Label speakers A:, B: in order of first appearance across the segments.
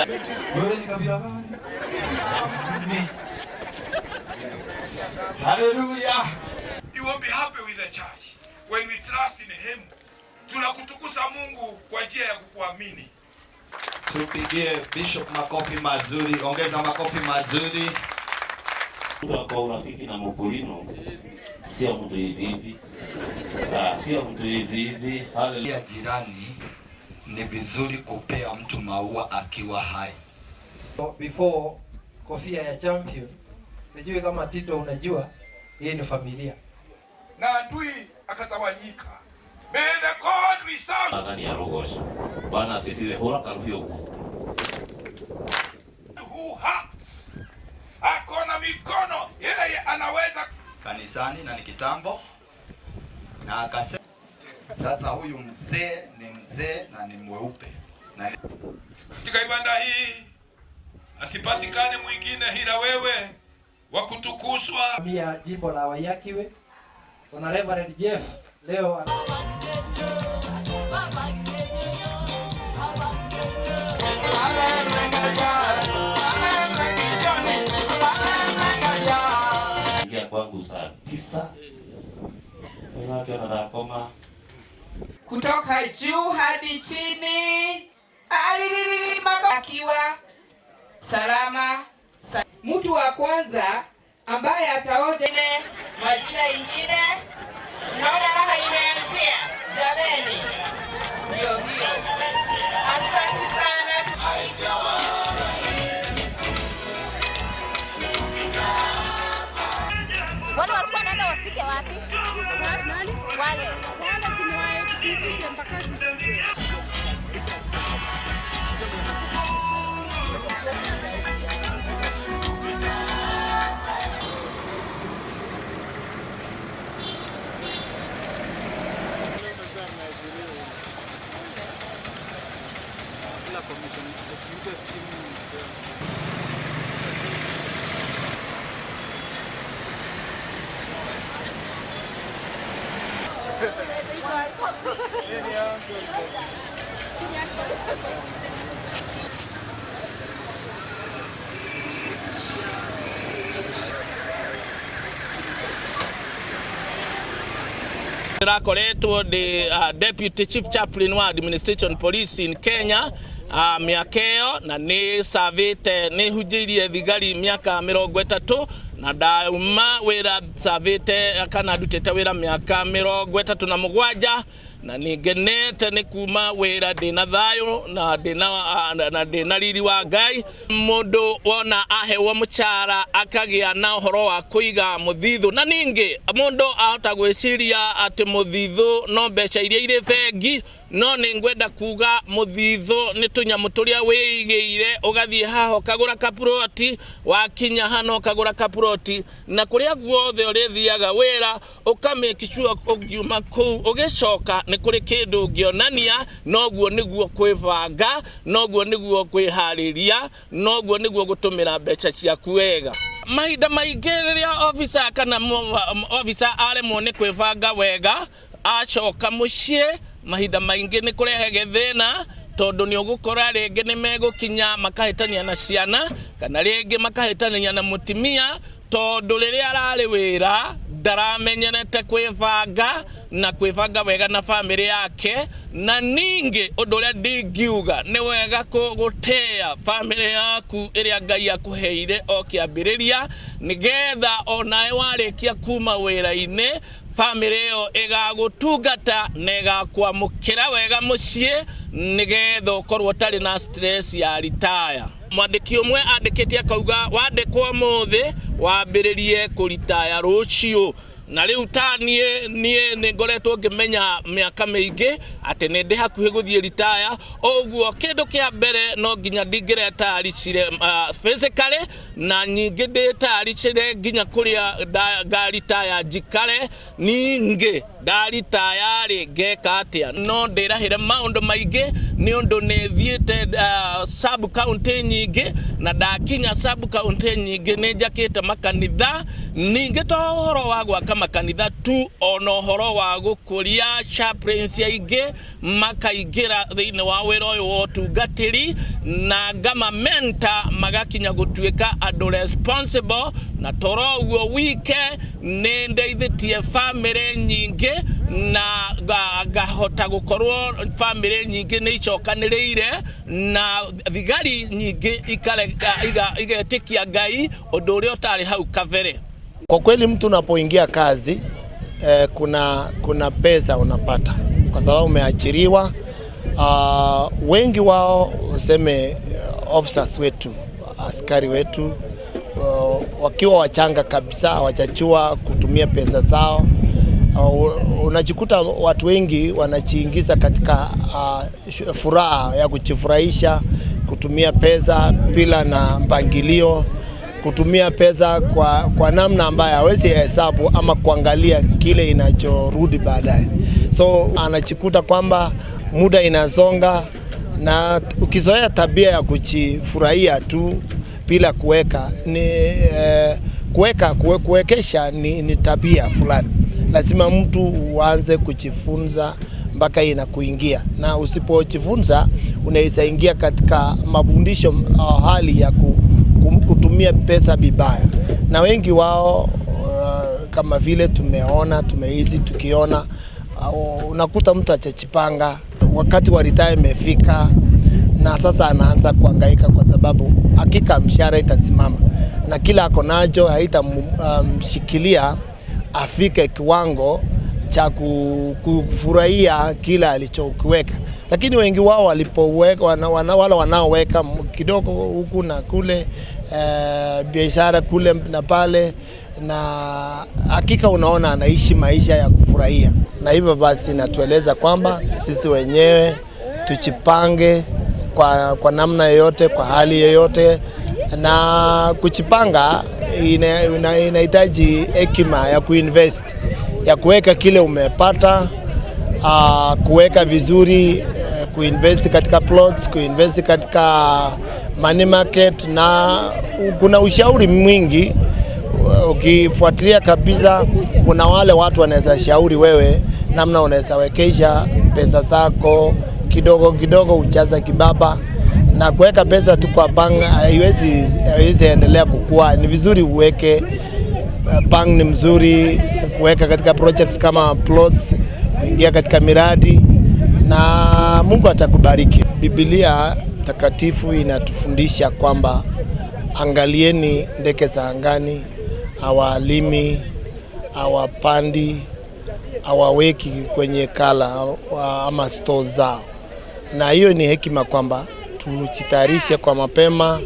A: Wewe ni kabila gani? Ni. Hallelujah.
B: You won't be happy with the church when we trust in him. Tunakutukuza Mungu kwa njia ya kukuamini.
A: Tupigie Bishop makofi mazuri, ongeza makofi mazuri.
C: Kwa urafiki na Mukulino sio mtu hivi hivi, ah, sio mtu hivi hivi.
A: Haleluya. Jirani, ni vizuri kupea mtu maua akiwa hai.
D: Before kofia ya champion, sijui kama Tito unajua hii ni familia.
B: Na adui akatawanyika. May the God we serve.
C: Ndani ya Rogosha. Bwana asifiwe. Hura karufio.
B: Who acts. Akona mikono, yeye anaweza.
A: Kanisani na ni kitambo, na akasema sasa huyu mzee ni mzee na ni mweupe na
B: katika ibada hii asipatikane mwingine ila wewe wa kutukuzwa.
D: Mia jimbo la Wayakiwe. Kuna Reverend Jeff leo
C: Ingia kwangu saa 9. Wake wanakoma
E: kutoka juu hadi chini, akiwa salama. Mtu wa kwanza ambaye ataoja majina ingine, naona raha imeanzia jameni, ndio hiyo. Asante sana.
F: Wale walikuwa wanaenda wafike wapi? Nani? Wale. Wale si ni wa FTC mpaka
G: Ndĩrakoretwo ndĩ deputy chief chaplain wa administration police in Kenya mĩaka ĩyo, na nĩ savĩte, nĩ hunjĩirie thigari mĩaka 30, na ndauma wĩra savĩte kana ndutĩte wĩra mĩaka 37, na nĩ ngenete nĩ kuma wĩra ndĩna thayũ na ndĩna riri wa Ngai. Mũndũ wona ahewo mũcara akagĩa na ũhoro wa kũiga mũthithũ, na ningĩ mũndũ ahota gwĩciria atĩ mũthithũ no mbeca iria irĩ bengi, no nĩ ngwenda kuga mũthithũ nĩ tũnyamũ tũrĩa wĩigĩire, ũgathiĩ haha ũkagũra kaploti, wakinya hana ũkagũra kaploti, na kũrĩa guothe ũrĩthiaga wĩra ũka make sure ũngiuma kũu ũgĩcoka nĩ kũrĩ kĩndũ ũngĩonania. Noguo nĩguo kwĩbanga, noguo nĩguo kwĩharĩria, noguo nĩguo gũtũmĩra mbeca ciaku wega. Mahinda maingĩ rĩrĩa officer kana officer aremwo nĩ kwĩbanga wega, acoka mũciĩ mahinda maingĩ nĩ kũrehege thĩna, tondũ nĩ ũgũkora rĩngĩ nĩ megũkinya makahĩtania na ciana, kana rĩngĩ makahĩtania na mũtimia, tondũ rĩrĩa ararĩ wĩra ndaramenyerete kwĩbanga na kwĩbanga wega na bamĩrĩ yake. Na ningĩ ũndũ ũrĩa ndingiuga nĩ wega gũtĩa bamĩrĩ yaku ĩrĩa Ngai akũheire o kĩambĩrĩria, nĩgetha onawe warĩkia kuma wĩra-inĩ bamĩrĩ ĩyo ĩgagũtungata na ĩgakwamũkĩra wega mũciĩ, nĩgetha ũkorwo ũtarĩ na stress ya ritaya. Mwandĩki ũmwe andĩkĩte akauga wandĩkwo ũmũthĩ wambĩrĩrie kũritaya rũciũ. Na rĩu ta niĩ nĩ ngoretwo ngĩmenya mĩaka mĩingĩ atĩ nĩ ndĩ hakuhĩ gũthiĩ ritaya, ũguo kĩndũ kĩa mbere no nginya ndingĩretaricire physically, na nyingĩ ndĩtaricire nginya kũrĩa ngaritaya njikare, ningĩ ndaritaya rĩ ngeka atĩa. No ndĩrahĩre maũndũ maingĩ nĩ ũndũ nĩ thiĩte sub county nyingĩ, na ndakinya sub county nyingĩ nĩ njakĩte makanitha, Ningĩ to ũhoro wa gwaka makanitha tu, ona ũhoro wa gũkũria chaplains aingĩ makaingĩra thĩinĩ wa wĩra ũyũ wa ũtungatĩri, na ngama mentor magakinya gũtuĩka andũ responsible. Na toro ũguo wike, nĩ ndeithĩtie bamĩrĩ nyingĩ na ngahota gũkorwo bamĩrĩ nyingĩ nĩ icokanĩrĩire, na thigari nyingĩ igetĩkia Ngai, ũndũ ũrĩa ũtarĩ hau kabere.
H: Kwa kweli mtu unapoingia kazi kuna pesa unapata kwa sababu umeajiriwa. Wengi wao useme officers wetu, askari wetu, wakiwa wachanga kabisa hawajajua kutumia pesa zao. Unajikuta watu wengi wanajiingiza katika furaha ya kujifurahisha, kutumia pesa bila na mpangilio, kutumia pesa kwa namna ambayo hawezi hesabu ama kuangalia kile inachorudi baadaye. So anajikuta kwamba muda inasonga, na ukizoea tabia ya kujifurahia tu bila kuweka ni kuweka kuwekesha ni tabia fulani. Lazima mtu uanze kujifunza mpaka inakuingia, na usipojifunza unaweza ingia katika mafundisho, hali ya kutumia pesa vibaya, na wengi wao, kama vile tumeona, tumeishi tukiona, unakuta mtu hajajipanga, wakati wa retire imefika na sasa anaanza kuhangaika kwa sababu hakika mshahara itasimama na kila ako nacho haitamshikilia afike kiwango cha kufurahia kila alichokiweka. Lakini wengi wao walipoweka, wale wanaoweka kidogo huku na kule, biashara kule na pale, na hakika unaona anaishi maisha ya kufurahia. Na hivyo basi natueleza kwamba sisi wenyewe tujipange kwa namna yoyote, kwa hali yoyote, na kujipanga inahitaji hekima ya kuinvest, ya kuweka kile umepata, kuweka vizuri, kuinvest katika plots, kuinvest katika money market, na kuna ushauri mwingi ukifuatilia kabisa. Kuna wale watu wanaweza shauri wewe namna unaweza wekesha pesa zako kidogo kidogo, ujaza kibaba, na kuweka pesa tu kwa bank haiwezi endelea kukua. Ni vizuri uweke bank, ni mzuri kuweka katika projects kama plots, kuingia katika miradi na Mungu atakubariki. Biblia takatifu inatufundisha kwamba angalieni ndege za angani, hawalimi, hawapandi, hawaweki kwenye ghala ama store zao, na hiyo ni hekima kwamba tujitayarishe kwa mapema,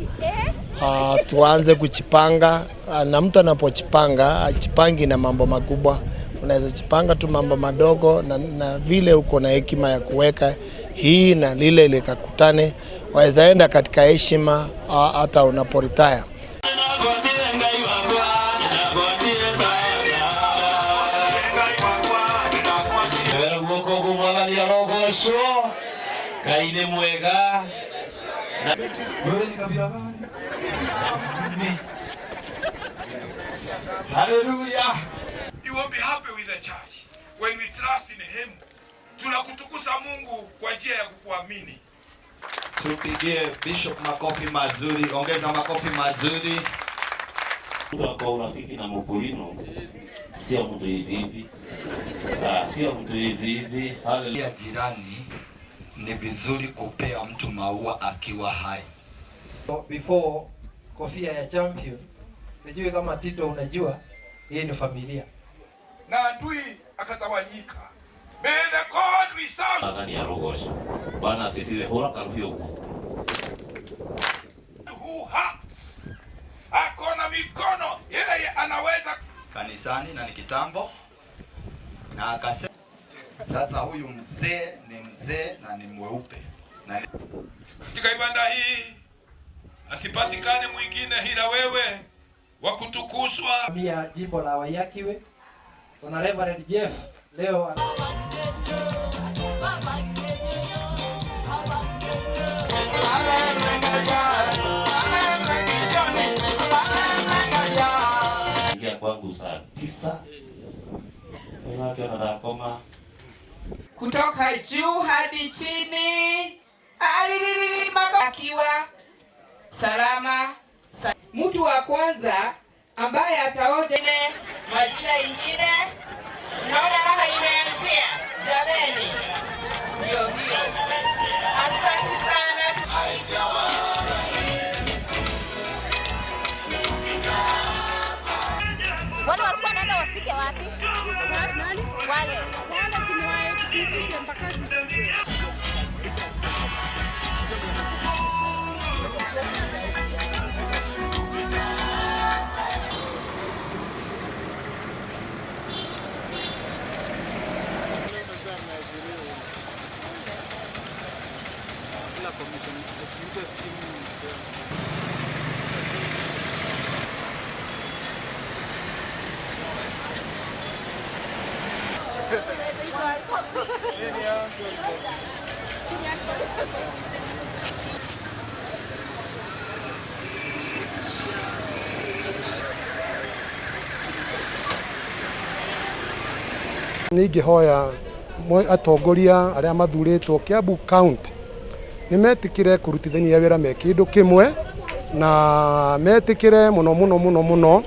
H: tuanze kujipanga, na mtu anapojipanga ajipangi na mambo makubwa, unaweza jipanga tu mambo madogo na vile uko na hekima ya kuweka hii na lile likakutane, waweza enda katika heshima hata unaporetire.
C: Wera guoko ũguo, Mwathani arogocwo. Ngai nĩ mwega.
B: Wewe ni kabila gani? Mimi. Hallelujah. You won't be happy with the church when we trust in him. Tunakutukuza Mungu kwa njia ya kukuamini.
A: Tupigie Bishop makofi mazuri, ongeza makofi mazuri.
C: Mtu kwa urafiki na Mukulino sio mtu hivi hivi. Sio mtu hivi hivi. Hallelujah.
A: Ya jirani, ni vizuri kupea mtu maua akiwa hai.
D: Before kofia ya champion, sijui kama Tito unajua, hii ni familia.
B: Na adui akatawanyika. May the God we serve.
C: Mwathani arogocwo. Bwana asifiwe. Hũra karubi ũguo.
B: Who acts. Akona mikono, yeye anaweza.
A: Kanisani na ni kitambo, na akasema sasa huyu mzee ni mzee na ni mweupe na ni
B: Katika ibada hii asipatikane mwingine ila wewe wa kutukuzwa.
D: Mia jimbo la Wayakiwe. Kuna Reverend Jeff leo.
C: Ingia kwangu. Karibu saa 9 nĩwakiona ndakoma.
E: Kutoka juu hadi chini, Alililili, akiwa salama. Mtu wa kwanza ambaye ataoja majina ingine, naona raha imeanzia jameni, ndio hiyo. Asante sana.
F: Wale walikuwa wanaenda wafike wapi? Nani? Wale. Wale si ni wa APC mpaka.
I: Nĩ ingĩhoya atongoria arĩa mathurĩtwo Kiambu County nĩ metĩkĩre kũrutithania wĩra me kĩndũ kĩmwe, na metĩkĩre mũno mũno mũno mũno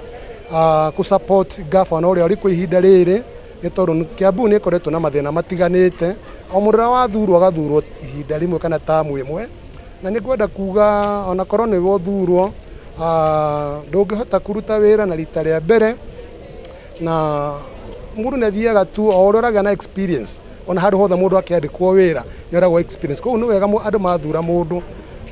I: kũ support gavana ũrĩa ũrĩ kwa ihinda rĩrĩ, nĩ tondũ Kiambu nĩ ĩkoretwo na mathĩna matiganĩte. O mũndũ ũrĩa wathurwo agathurwo ihinda rĩmwe kana tamu ĩmwe, na nĩ ngwenda kuga onakorwo nĩwe ũthurwo, ndũngĩhota kũruta wĩra na rita rĩa mbere, na mũndũ nĩ athiaga tu o ũrĩa ũragĩa na experience. Ona handũ hothe mũndũ akĩandĩkwo wĩra nĩ oragwo experience. Koguo nĩ wega andũ mathura mũndũ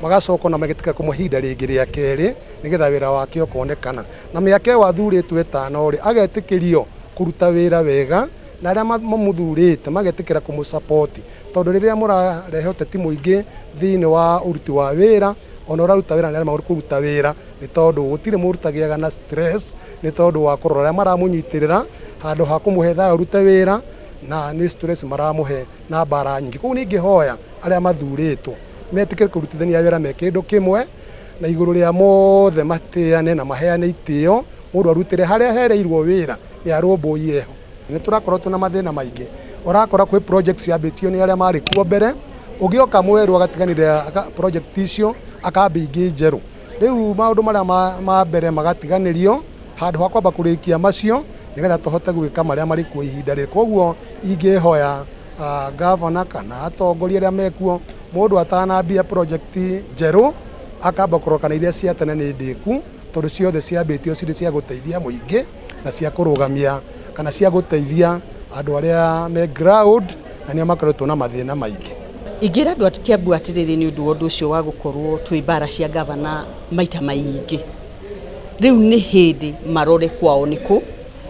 I: magacoka na magetĩkĩra kũmũhe ihinda rĩngĩ rĩa kerĩ, nĩgetha wĩra wake ũkonekana. Na mĩaka ĩyo athurĩtwo 5 rĩ, agetĩkĩrio kũruta wĩra wega, na arĩa mamũthurĩte magetĩkĩra kũmũ-support, tondũ rĩrĩa mũrarehe ũteti mũingĩ thĩinĩ wa ũruti wa wĩra, ona ũraruta wĩra nĩ aremagwo kũruta wĩra, nĩ tondũ gũtirĩ mũndũ ũtagĩaga na stress, nĩ tondũ wa kũrora arĩa maramũnyitĩrĩra handũ ha kũmũhe thayũ arute wĩra, na nĩ stress maramũhe na mbara nyingĩ. Koguo nĩ ingĩhoya arĩa mathurĩtwo metĩkĩre kũrutithania wĩra me kĩndũ kĩmwe, na igũrũ rĩa mothe matĩane na maheane itĩo, mũndũ arutĩre harĩa ahereirwo wĩra nĩ arũmbũiye ho. Nĩ tũrakorwo twĩna mathĩna maingĩ, ũrakora kwĩ projects ciambĩtio nĩ arĩa marĩ kuo mbere, ũgĩoka mwerũ agatiganĩria project icio, akambia ingĩ njerũ. Rĩu maũndũ marĩa ma mbere magatiganĩrio handũ ha kwamba kũrĩkia macio, nĩgetha tũhote gwĩka marĩa marĩ kuo ihinda rĩrĩ. Koguo ingĩhoya gavana kana atongoria arĩa mekuo, mũndũ atanambia project njerũ akamba kũrora kana iria cia tene nĩ ndĩku, tondũ ciothe ciambĩtio cirĩ cia gũteithia mũingĩ na cia kũrũgamia kana cia gũteithia andũ arĩa me ground, na nĩo makoretwo na mathĩna maingĩ.
J: Ingĩra andũ a Kiambu atĩrĩrĩ, nĩ ũndũ wa ũndũ ũcio wa gũkorwo twĩ mbara cia gavana maita maingĩ, rĩu nĩ hĩndĩ marore kwao nĩ kũ,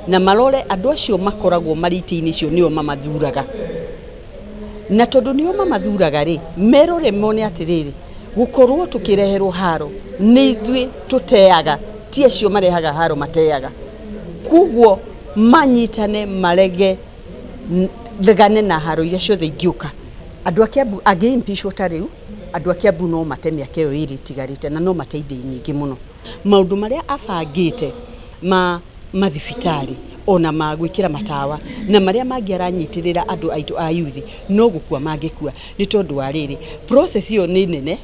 J: na marore andũ acio makoragwo marĩ itĩ-inĩ icio nĩo mamathuraga, na tondũ nĩo mamathuraga rĩ, merore mone atĩrĩrĩ, gũkorwo tũkĩreherwo haro nĩ ithuĩ tũteaga, ti acio marehaga haro mateaga. Koguo manyitane, marege regane na haro iria ciothe ingĩũka. Andũ a Kiambu angĩimpicwo ta rĩu, andũ a Kiambu no mate mĩaka ĩyo 2 ĩtigarĩte, na no mate indo nyingĩ mũno. Maũndũ marĩa abangĩte ma mathibitarĩ, ona ma gwĩkĩra matawa, na marĩa mangĩ aranyitĩrĩra andũ aitũ a youth, no gũkua mangĩkua, nĩ tondũ wa rĩrĩ, process ĩyo nĩ nene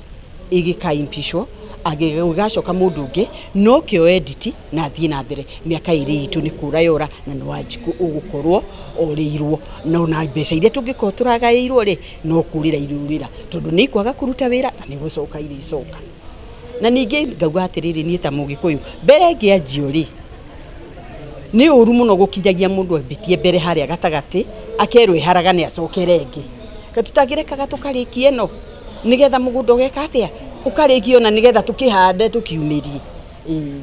J: ĩgĩkaimpicwo, agĩgacoka mũndũ ũngĩ no kĩo edit na athiĩ na mbere. Mĩaka 2 itũ nĩ kũra yora, na nĩ Wanjikũ ũgũkorwo orĩirwo, na ona mbeca iria tũngĩkorwo tũragaĩirwo rĩ, no kũrĩra irũrĩra, tondũ nĩ ikwaga kũruta wĩra na nĩ gũcoka irĩcoka. Na ningĩ ngauga atĩrĩrĩ, niĩ ta Mũgĩkũyũ, mbere ĩngĩanjio rĩ, nĩ ũru mũno gũkinyagia mũndũ ambĩtie mbere harĩa gatagatĩ, akerwo ĩharagane acokere ĩngĩ. Tũtangĩrekaga tũkarĩkie ĩno, nĩgetha mũgũnda ũgeka atĩa, ũkarĩkio, na nĩgetha tũkĩhande tũkiumĩrie. Ĩĩ.